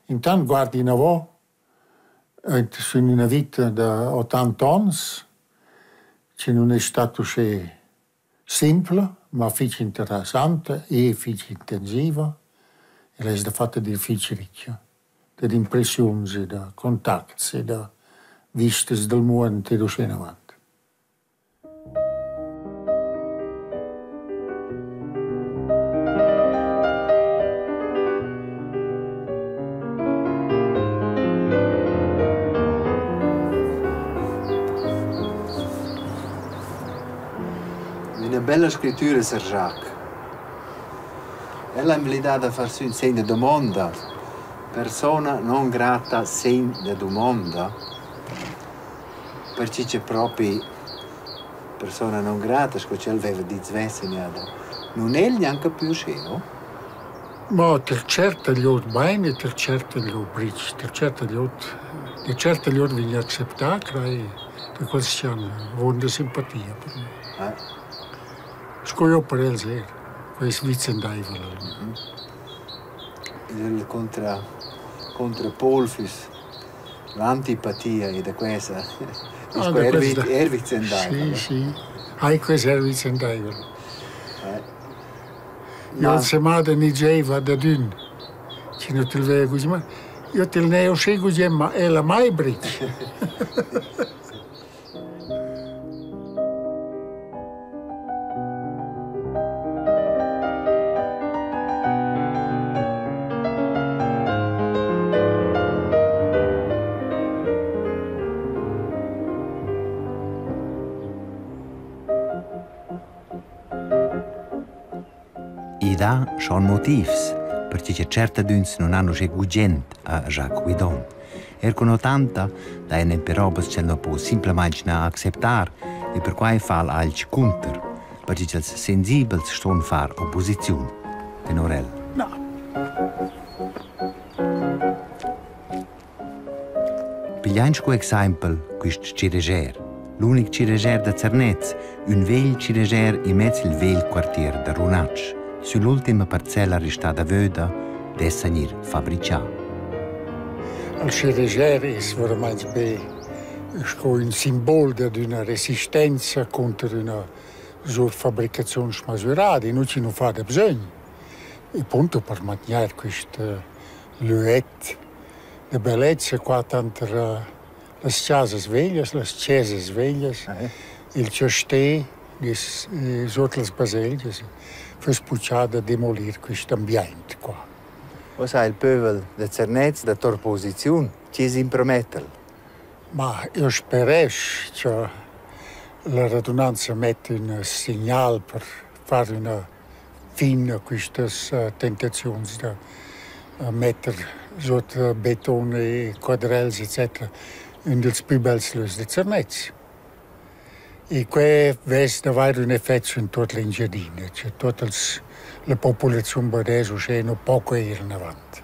Intant guard inavo sün üna vita da 80 ons chi nun es stat uschè simpla, ma fich interessanta e fich intensiva. Ella es dafatta dir fich richa dad impreschiuns e da contacts e da vistas dal muond ed uschè inavant. Üna bella scrittüra, sar Jacques. Ella ha invlidà da far sü ün segn da dumonda. Persona non grata segn da dumonda. Perche cha propi persona non grata, sco ch'el vaiva dit svess ün jada, nun è'l gnanca plü uschè, no? Ma ter tscherta glieud bain e ter tscherta glieud brich. Ter tscherta glieud da tscherta glieud vegn acceptà, crai, da quels chi han gronda simpatia per me. Sco eu per els eir. Quai es vicendaivel almain. Il contra contrapol füss l'antipatia e da questa Ah, da questa er vicendaivel. Sì, sì. Hai quest er vicendaivel. Io semada ni giaiva dad ün chi nu til vaiva gugent. Io til n'he uschè gugent, ma ella mai brich. I dà schon motivs, perche cha tschertadüns nun han uschè gugent a Jacques Guidon. Er cun 80 dajan nempe robas ch'el nu po simplamaing na acceptar e perquai fa'l alch cunter, perche cha'ls sensibels ston far opposiziun, tenor el. Na. Pigliain sco exaimpel quist cireger, l'unic cireger da Zernez, ün vegl cireger immez il vegl quartier da Runatsch. Süll'ultima parcella restada vöda dessa gnir fabrichà. Il cireger es veramaing be sco ün simbol dad üna resistenza cunter üna surfabricaziun schmasürada, nu chi nu fa da bsögn. E punto per mantgnair quist löet da bellezza qua tanter las chasas veglias, las chesas veglias, il chastè suot las baselgias füss puchà da demolir quist ambiaint qua. Uossa ha il pövel da Zernez da tor posiziun. Chi s'impromettel? Ma eu speresch cha la radunanza metta ün signal per far üna fin a quistas tentaziuns da metter suot beton e quadrels etc. Ün dals plü bels lös da Zernez. E que vess d'avair ün effet sün tuot l'Engiadina, cioè tuot els la populaziun badess uschè nu po que ir inavant.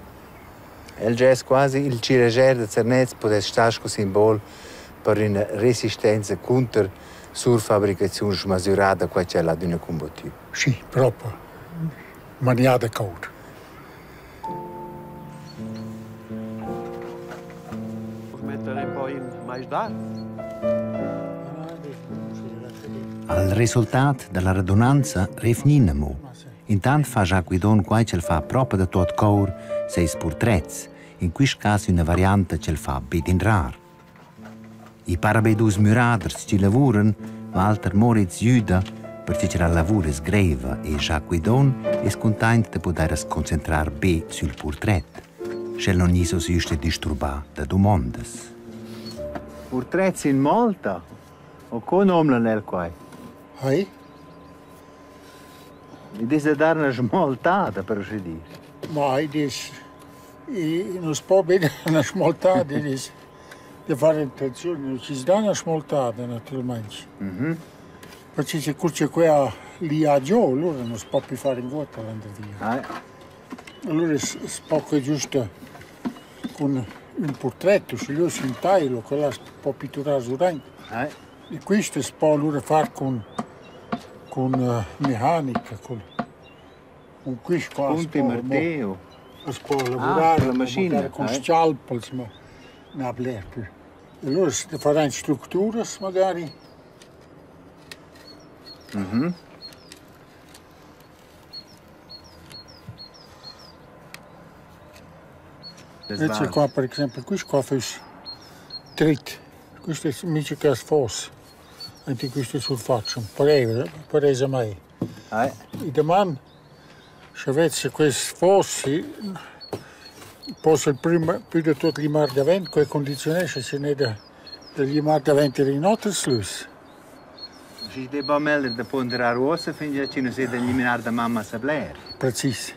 El gess quasi il cireger da Zernez pudess star sco simbol per üna resistenza cunter surfabricaziun smasürada qua ch'el ha adüna cumbattü. Sì, propo. Manià da cour. Al resultat da la radunanza revgnin amo. Intant fa Jacques Guidon quai ch'el fa propa da tuot cour, seis purtrets, in quist cas üna varianta ch'el fa be d'inrar. I para be dus müraders chi lavuran, Walter Moritz güda, perche cha la lavur es greiva e Jacques Guidon es cuntaint da pudair as concentrar be sül purtret, sch'el non gniss uss güsta disturbà da dumondas. Purtrets in Malta? O co nomnan el quai? Hai? Id es da dar üna schmoltada, per uschè dir. Ma id es i nu's po be üna schmoltada, id es da far attenziun, chi's dà üna schmoltada natüralmaing. Perche cha cur cha que ha lià giò, lura nu's po plü far inguotta landervia. Alura es po que giüsta cun ün purtret uschigliö sün taila, quella as po pitturar suraint. E quist as po alura far cun mehanica, cun quist qua as po. Punti marteu. As po lavurar ah, la maschina, con scalpels, ma na bler plü. E lura faran structuras magari. Vezza qua per exaimpel quist qua füss trit. Quist es mincha cas fos aint in quista surfatscha, pareva, paress a mai. I daman scha vezza quist fos possa il prüm plü da tuot limar davent, quai condizionescha se ne da da limar davent eir in oters lös. Schi debba meglder da ponderar uossa fingià chi nu s'ha da eliminar da mamma sa bler. Precis.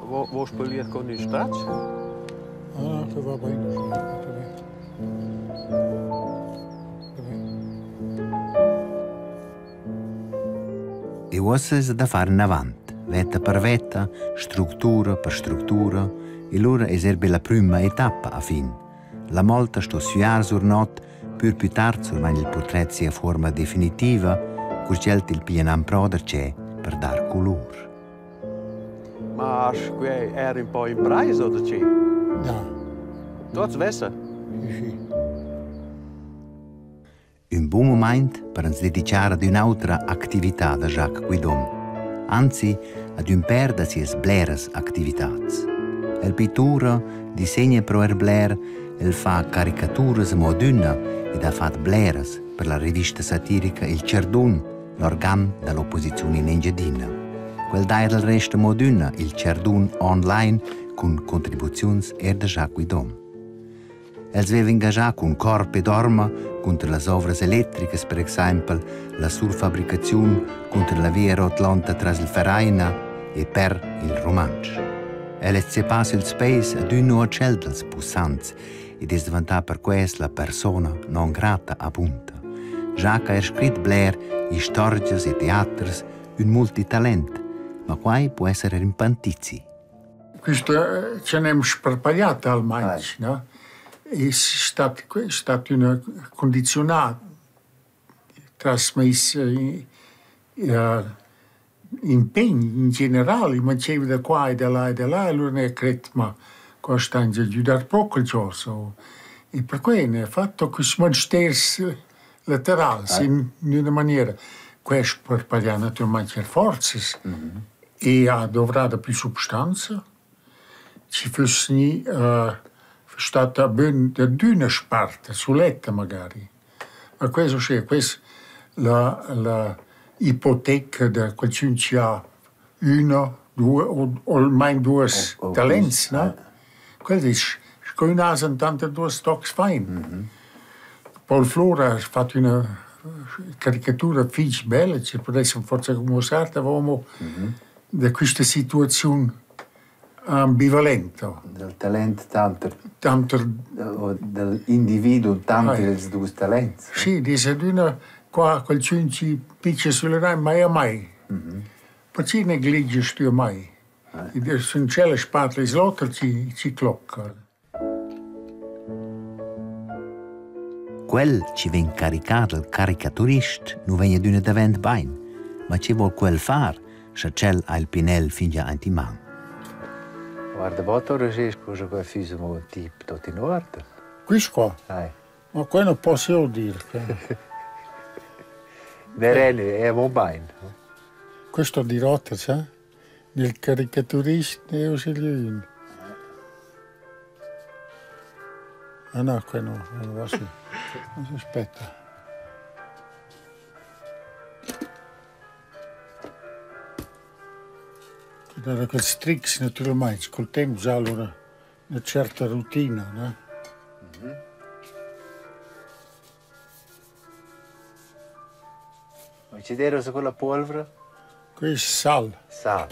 Wo, wo spoliert con ün spratsch? Ah, che va bain. E uossa esa da far inavant, vetta per vetta, structura per structura e lura es eir be la prüma etappa a fin. La molta sto süar sur not, pür plü tard survain il purtret sia fuorma definitiva, cur ch'el til piglia nan pro darcheu per dar culur. Ma quei era un po impreis oder che? No. Tuots vessa? Sì, sì. Ün bun mumaint per ans dedichar ad ün'otra actività da Jacques Guidon, anzi ad ün pêr da sias bleras activitats. El pittura, disegna però eir bler, el fa caricaturas amo adüna ed ha fat bleras per la rivista satirica Il Chardun, l'organ da l'opposiziun in Engiadina. Quel d'eira del rest amo adüna il Chardun online cun contribuziuns eir da Jacques Guidon. Els veva engaschà cun corp ed orma cunter las ovras electricas per exaimpel, la surfabricaziun cunter la via rotlonta tras il Vereina e per il rumantsch. El es zeppà süls peis ad ün o tschel dals pussants ed es dvantà per quest la persona non grata apunta. Jacques ha er scrit bler istorgias e teaters, ün multitalent, ma quai po esser er ün pantizi. Quista ce n'hem sparpagliat almain, no? Es stat stat üna cundiziunà tras meis impegn in general. I manchaiva da qua e da là e da là e alura n'haja cret: «Ma qua stainsa güdar poch giò so». E perquai n'haja fat quist mansters laterals in üna maniera. Quest sparpaglià natüralmaing eir forzas e ha dovrà daplü substanza. Chi füss gnü statta bön d'üna sparta suletta magari. Ma quest uschè, quest la la ipoteca da qualchün chi ha üna, due o almain duos talents, na? Quel disch, sco ün asen tanter duos tocs fain. Paul Flora ha fat üna caricatura fich bella, chi pudessan forsa muossar davo amo da quista situaziun ambivalenta. Dal talent tanter tanter dal individuo tanter ils duos talents. Sì, disch adüna qua qualchün chi picha sülla rain mai a mai. Perche negligiast tü a mai? Id es sün tschella spatla es l'oter chi chi clocca. Quel chi vegn caricà dal caricaturist nu vegn adüna davent bain, ma che voul quel far, scha tschel ha il pinel fingià aint in man? Guarda bod ora sco scha quai füss amo ün tip tuot in uorden. Quist qua? Ma quai nu poss eu dir. Nereni è amo bain. Questo dir oter, sa? Nel caricaturist ne uschigliö ün. Ah no, quai nu nu va sü. Aspetta. Dava quels trics natüralmaing cul temp già alura üna tscherta rutina, na? Ma che d'eira ussa quella puolvra? Quei es sal. Sal.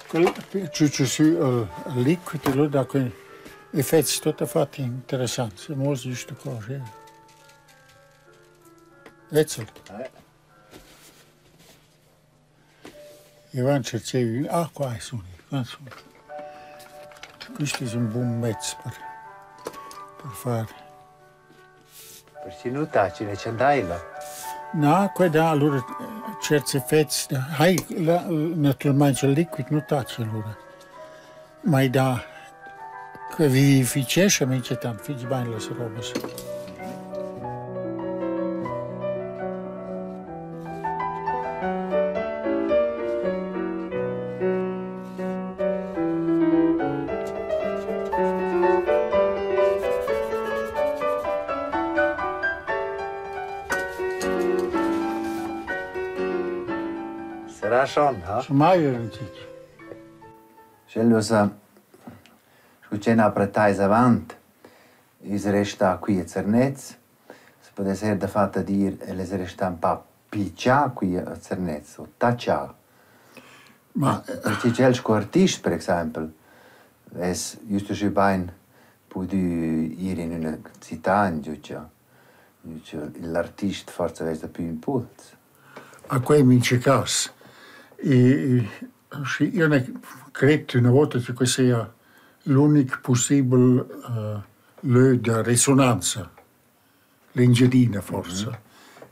Quel tschütscha sü il liquid e lura dà quel effets tuottafat interessants. Mo güsta cosa. Vezzel. I van tschercher ün ah qua sun qua sun. Quist es ün bun mez per far. Per chi nu tachi üna chandaila. Na, quai dà alura tscherts effets. Hai natüralmaing il liquid nu tacha alura. Ma i dà que vivifichescha minchatant fich bain las robas. Sarà schon, ha? Mai ün tic. Sch'el uossa scu ch'eu n'ha pretais avant, es restà qui a Zernez, as pudess eir dafatta dir, el es restà ün pa pichà qui a Zernez o tachà. Ma Perche ch'el sco artist per exaimpel es güst uschè bain pudü ir in üna cità ingio cha l'artist forsa vess dapü impuls. A quei in mincha cas. E schi eu n'ha cret üna vouta che quai saja l'unic pussibel lö da resonanza, l'Engiadina forsa.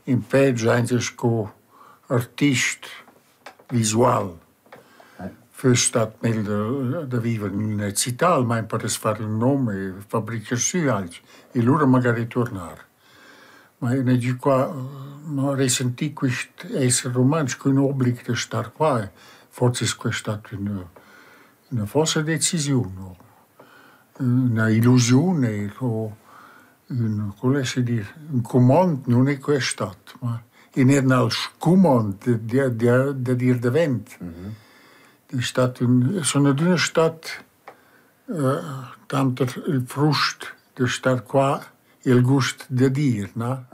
Impè giainsa sco artist visual. Füss stat meglder da viver in üna cità, almain per as far ün nom e fabrichar sü alch e lura magari tuornar. Ma eu n'ha gnü qua m'ha resentì quist esser rumantsch cun oblig da star qua e forsa es quai stat üna üna fosa decisiun o üna illusiun eir o ün co lessa dir, ün cumond nun es quai stat, ma i n'eira alch scumond dad ir davent. Es stat ün sun adüna stat tanter il frust da star qua e il gust dad ir, na?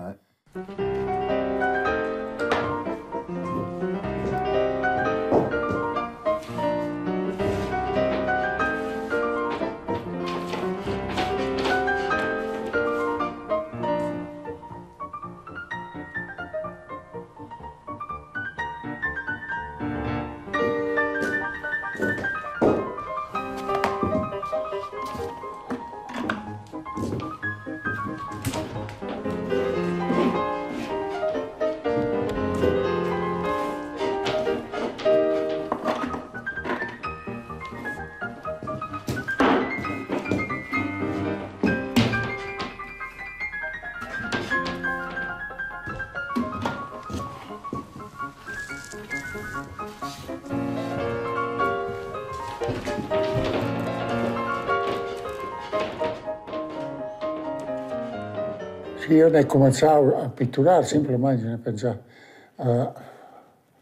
Schi, eu n'he cumanzà a pitturar simplamaing e pensà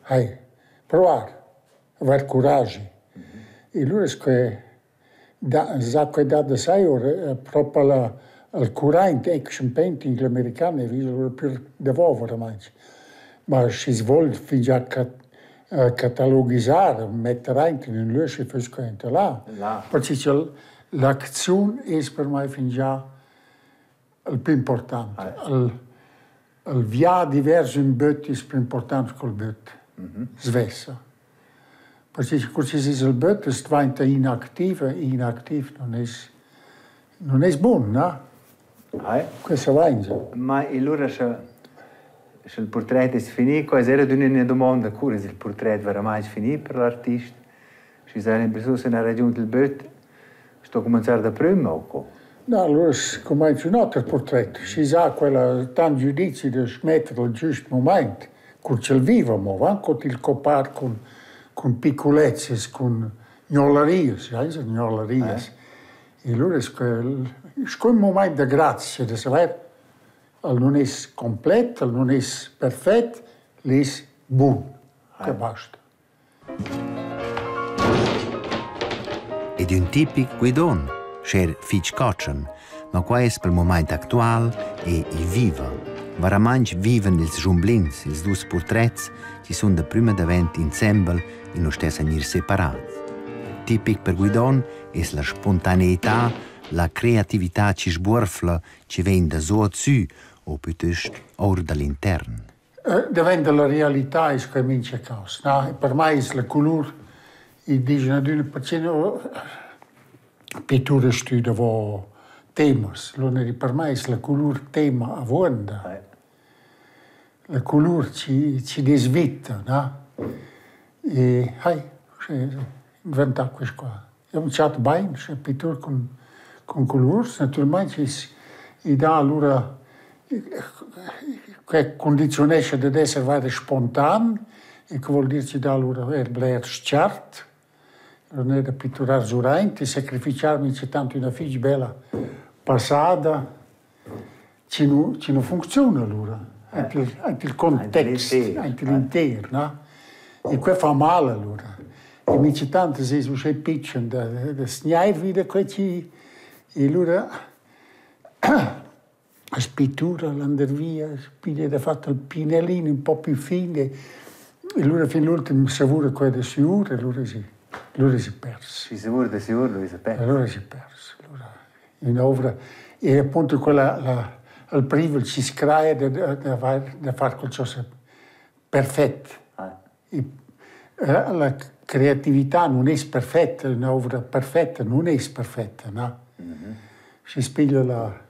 hai provar, avair curaschi. E lura es que Da s'ha que dat da sai our propa la il curraint action painting l'american e vis lura pür davo vairamaing. Ma schi's voul fingià cataloghisar, metter aint in ün lö, schi füss que aint là. Perche cha'l l'acziun es per mai fingià il plü important. Il il viadi vers ün böt es plü important co'l böt svessa. Perche cur chi s'es il böt as dvainta inactiv e inactiv nun es nun es bun, na? Que savainsa. Ma e lura scha sch'il purtret es fini, quai es eir adüna üna dumonda, cur es il purtret veramaing fini per l'artist? Schi s'ha l'impressiun ch'el ha ragiunt il böt, sto cumanzar da prüm o co? Na, alura cumainza ün oter purtret. Schi s'ha quella tant giudizi da schmetter al güst mumaint, cur ch'el viva amo, va, co til copar cun cun picculezzas, cun gnollarias, ais gnollarias. E lura es quel sco ün mumaint da grazia da savair el nun es complet, el nun es perfet, l'es bun, que basta. Ed ün tipic guidon, sch'eir fich cotschen, ma quai es pel mumaint actual e i viva. Varamaing vivan ils giumblins, ils duos purtrets chi sun da prüma davent insembel e nu stessan gnir separats. Tipic per Guidon es la spontaneità, la creatività chi sbuorfla, chi vegn da suot sü o pütöst our da l'intern. Davent da la realità es quai mincha cas, na? Per mai es la culur, i dischan adüna perche no pittura stü davo temas. Lura per mai es la culur tema avuonda. La colur chi desvita, na? E hai, inventà quist qua. Eu m'chat bain scha pittur cun culurs, natüralmaing chi's i dà alura que cundiziunescha dad esser vaira spontan e que voul dir chi dà alura eir bler s-chart. Non è da pitturar suraint e sacrifichar minchatant üna fich bella passada chi nu funcziuna alura aint il context, aint l'inter, na? E que fa mal alura. E minchatant es es uschè pitschen da sgnair vi da que chi e lura as pittura landervia, as piglia dafatta il pinellin ün po pü fin e lura fin l'ultim savura que da siur e lura esi pers. Schi savur da siur, lura esa pers. Alura esi pers. Lura ün'ouvra e appunto quella la il privel chi's craja da far qualchosa perfet. La creatività nun es perfetta, ün'ouvra perfetta nun es perfetta, na? Schi's piglia la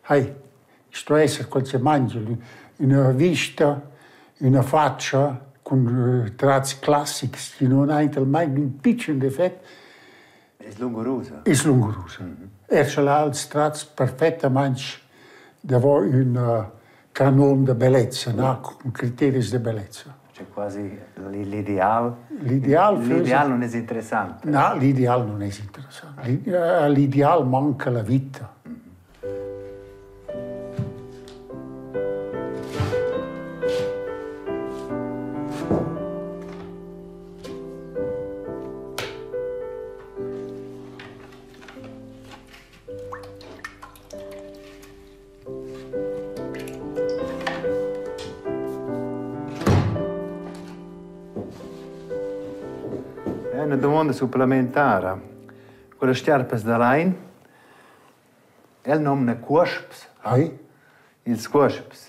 hai, sto esser quel chi mangia, üna vista, üna fatscha cun trats classics chi nun han talmaing ün pitschen defet. Es lungurusa. Es lungurusa. Er scha l'ha ils trats perfettamaing davo ün canon da bellezza, na, cun criteris da bellezza. Cioè quasi l'ideal. L'ideal L'ideal nun es interessant. Na, l'ideal nun es interessant. L'ideal manca la vita. È üna dumonda supplementara. Quellas stiarpas da lain, el nomna cuosps. Ai? Ils cuosps.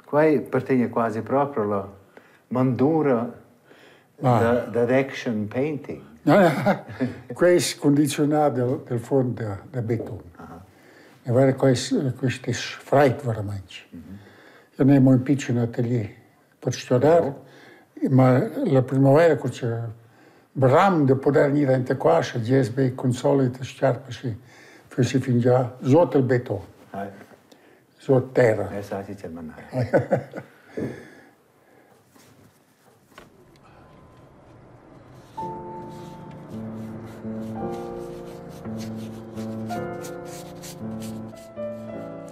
Quai pertegna quasi proprio la mandura dad action painting. Quai es condizionà dal fuond da beton. E guarda quist es fraid veramaing. Eu n'he amo ün pitschen atelier per stüdar, ma la prümavaira cur cha bram da pudair gnir aint a qua, scha giess be cun solita s-charpa, schi füssi fingià suot il beton. Suot terra.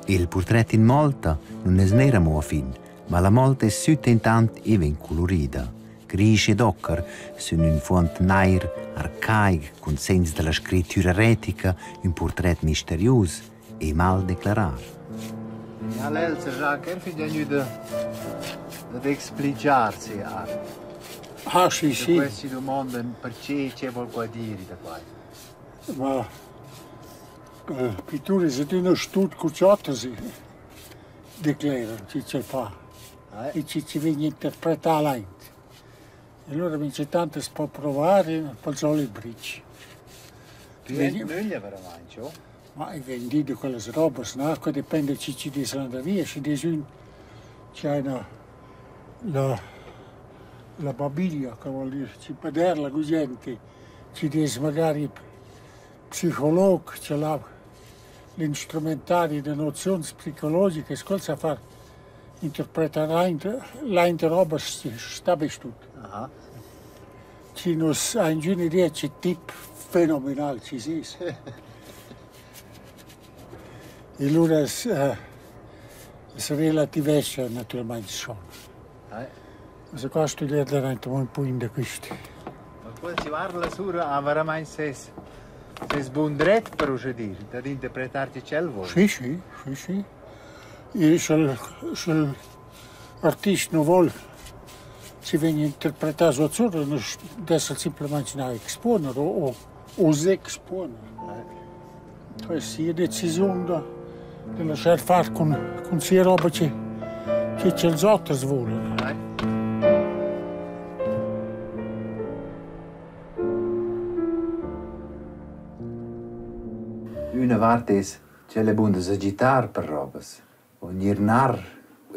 Il purtret in Malta nun es neir amo a fin, ma la Malta es sütta intant e vegn colurida. Grisch ed ocker sün ün fuond nair, arcaic cun segns da la scrittüra retica, ün purtret misterius e mal declarar. Ja, l'Elsa Jacques è fin gnüda dad explichar sia art. Ah, sì, sì. Questi domandan perché che vuol qua dire da quai. Ma pittura es adüna stut cu ch'oters decleran chi ch'el fa e chi chi vegn interpretà laint. E lura minchatant as po provar pel solit brich. Nüglia veramaing, o? Ma i vegn dit da quellas robas, na? Que dependa chi chi dess landervia. Schi dess ün chi ha üna la babiglia, che vuol dir chi paderla gugent, chi dess magari psicolog, ch'el ha l'instrumentari da noziuns psicologicas, quel sa far interpretar laint robas sta be stut. Chi nu ha ingüna idea che tip fenomenal chi es. E lura as relativescha natüralmaing schon. Also qua stübgia dürant ün pôin da quist. Ma quel chi guarda sura ha veramaing seis bun dret per uschè dir, dad interpretar che ch'el voul. Sì, sì, sì, sì. E sch'el artist nu voul chi vegn interpretà suotsura, nu dess el simplamaing gnanca expuoner o s'expuoner. Quai es sia decisiun da laschar far cun sia roba che ch'els oters voulan. Üna vart es ch'el è bun da s'agitar per robas. O gnir nar,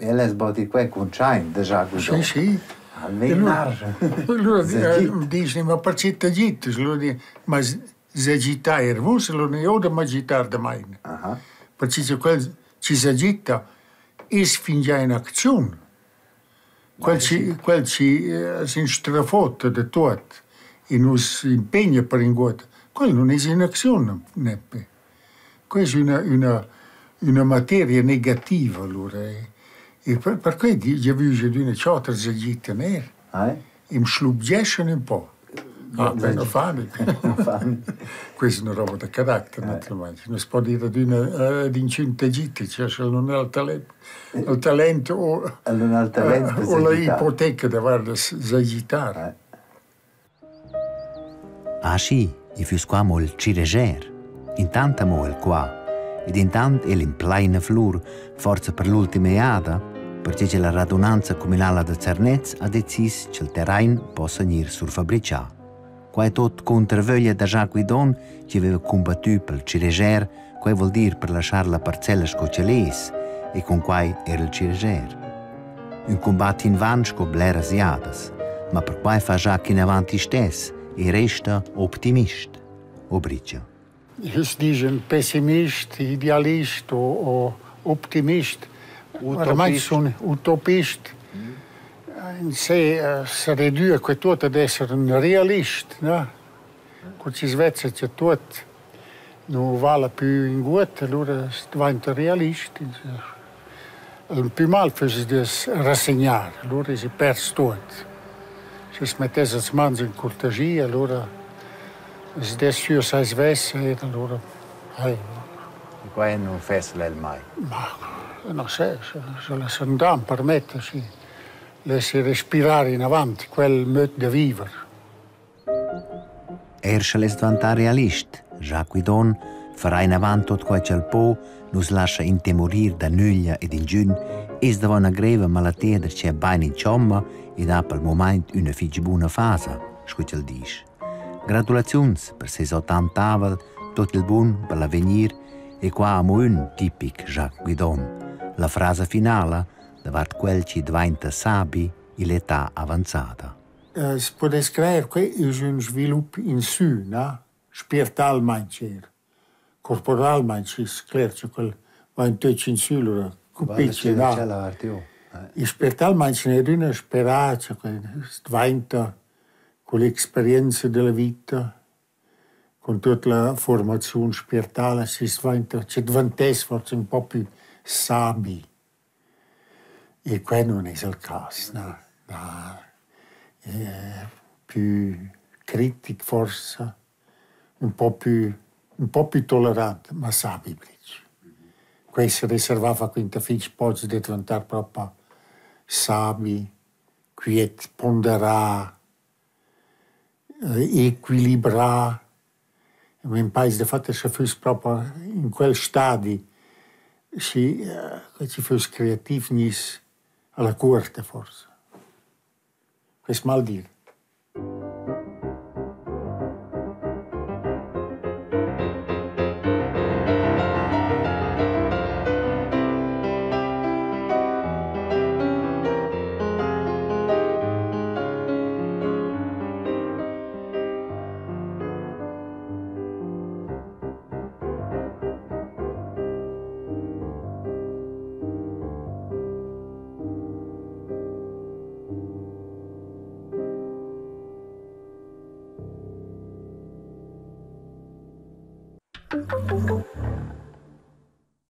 el es bod i quai cuntschaint da Jacques Sì, sì. Almain nar. Lura dischna, ma perche t'agitas? Lura di, ma s'agità eir vus? Lura eu da m'agitar damain. Perche cha quel chi s'agita es fingià in acziun. Quel chi quel chi s'instrafotta da tuot e nu s'impegna per inguotta, quel nun es in acziun nempe. Quai es üna üna üna materia negativa alura e perquai giavüsch adüna ch'oters agitan eir. I'm schlubgeschan ün po. Ah, quai nu fani. Questa es üna roba da caracter natüralmaing. Nu's po dir adüna ad inchün t'agita, cioè sch'el nun ha il talent il talent o o la ipoteca davart da s'agitar. Ah schi, i füss qua amo il cireger. Intant amo el qua. Ed intant el in plaina flur, forsa per l'ultima jada, perche cha la radunanza cumünala da Zernez ha decis cha'l terrain possa gnir surfabrichà. Quai tuot cunter vöglia da Jacques Guidon chi aveva cumbattü pel cireger, quai vuol dir per laschar la parcella sco ch'el es, e cun quai eir il cireger. Ün cumbat invan sco bleras jadas, ma perquai fa Jacques inavant istess e resta optimist, o bricha. I's disch ün pessimist, idealist o optimist. Oramai sun utopist. In se s'ha redüa que tuot ad esser ün realist, na? Cur chi's vezza cha tuot nu vala pü inguotta, alura as dvainta realist. Il pü mal füss da's rassegnar, alura esi pers tuot. Schi's mettess ils mans in curtaschia, alura as dess sü a sai svess e alura ai. Quai nu fess el mai. Ma non so, sche la sandà am permetta, schi less respirar inavant quel möd da viver. Eir sch'el es dvantà realist, Jacques Guidon farà inavant tuot quai ch'el po, nu's lascha intemurir da nüglia ed ingün, es davo üna greiva malatia darcheu bain in chomma ed ha pel mumaint üna fich buna fasa, scu ch'el disch. Gratulaziuns per seis ottantavel, tuot il bun per l'avegnir e qua amo ün tipic Jacques Guidon. La frasa finala davart quel chi dvainta sabi ill'età avanzada. As pudess crajer que es ün svilup insü, na? Spiertalmaing eir. Corporalmaing es cler cha quel va ün töch insü lura cupizcha na. E spiertalmaing n'he adüna sperà cha quel dvainta cull'experienza da la vita, cun tuot la fuormaziun spiertala, schi's dvainta, schi dvantess forsa ün po pü sabi. E quai nun es il cas, na, na. Pü critic forsa, ün po pü ün po pü tolerant, ma sabi brich. Quai s'ha reservà faquinta fich poch da dvantar propa sabi, quiet, ponderà, equilibrà. M'impais dafatta scha füss propa in quel stadi, schi chi füss creativ gniss a la cuorta forsa. Quai es mal dir.